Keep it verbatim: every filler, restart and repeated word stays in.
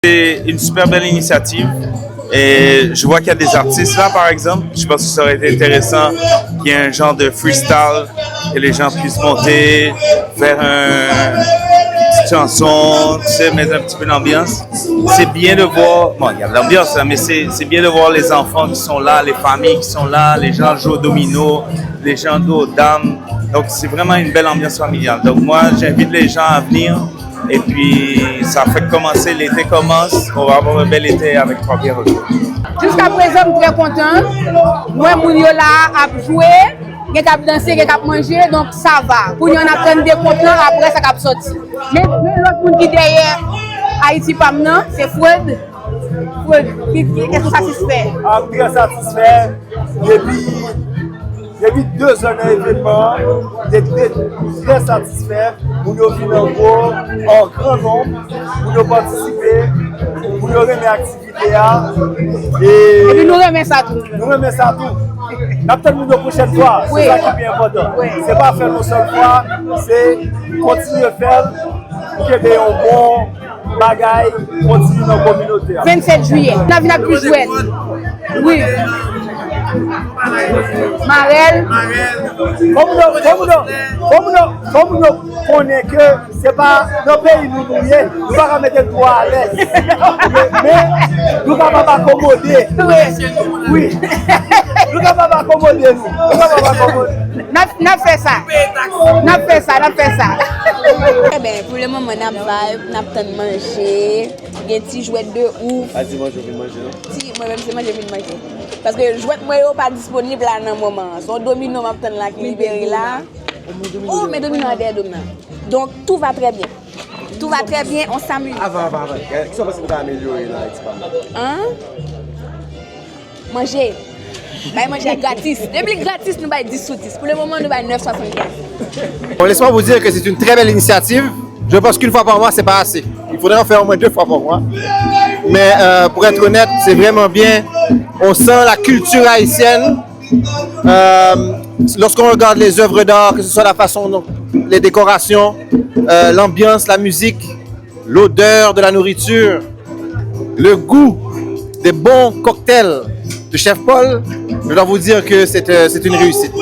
C'est une super belle initiative. Et je vois qu'il y a des artistes là, par exemple. Je pense que ça aurait été intéressant qu'il y ait un genre de freestyle, que les gens puissent monter, faire un, une petite chanson, tu sais, mettre un petit peu d'ambiance. C'est bien de voir, bon, il y a de l'ambiance, hein, mais c'est c'est bien de voir les enfants qui sont là, les familles qui sont là, les gens jouent au domino, les gens jouent aux dames. Donc, c'est vraiment une belle ambiance familiale. Donc, moi, j'invite les gens à venir. Et puis, ça fait commencer, l'été commence. On va avoir un bel été avec Trois Pierres Records. Jiska prezan, m trè kontan. M wè moun yo la ap jwe, gen k ap danse, gen k ap manje, donk sa va. Kounye a n ap tann de kont lan, apre sa k ap sòti. Men, men lòt moun ki dèyè Ayiti pa m nan, se Freud. Freud, ki, ki, èske w satisfè? Ah, m trè satisfè. Depi, depi de zè nan evènman an, m te trè, trè satisfè. Moun yo vin an gwo, an gran nonb. Moun yo patisipe. Moun yo renmen aktivite a. E epi nou renmen sa tou. Nou renmen sa tou. N ap tann moun yo pwochèn fwa. Se sa ki pi enpòtan. Se pa fè l yon sèl fwa, se kontinye fè l pou kenbe yon bon bagay kontinye nan kominote a. Vennsèt jiyè. N ap vin ak plis jwèt. Wi. Marèl. Fò moun yo, fò moun yo, fò moun yo, fò moun yo konnen ke se pa nan peyi nou nou ye, nou pa ka mete n twò alèz. Men, nou kapab akomode. Wi. Nou kapab akomode nou. Nou kapab akomode. N ap, n ap fè sa. N ap fè sa, n ap fè sa. Eben, pou le moman, n ap vibe, n ap tann manje. Gen ti jwèt de ouf. Pa di manje w vin manje, non? Ti, mwen menm, se manje m vin manje. Paske jwèt mwen yo pa disponib la nan moman an. Se yon domino m ap tann la ki libere la. Oh, men domino an dèyè do m nan. Donk, tout va très bien. Tout va très bien, on s'amuse. Avan, avan, avan. Kisa w panse nou ka amelyore nan Ayiti pa m? Hein? Manje. Bay manje a gratis. Depi l gratis, nou bay dis sou dis. Pou le moman, nou bay nèf swasannkenz. Bon, laisse-moi vous dire que c'est une très belle initiative. Je pense qu'une fois par mois, c'est pas assez. Il faudrait en faire au moins deux fois par mois. Mais euh, pour être honnête, c'est vraiment bien. On sent la culture haïtienne. Euh, lorsqu'on regarde les œuvres d'art, que ce soit la façon dont les décorations, euh, l'ambiance, la musique, l'odeur de la nourriture, le goût des bons cocktails de Chef Paul, je dois vous dire que c'est euh, c'est une réussite.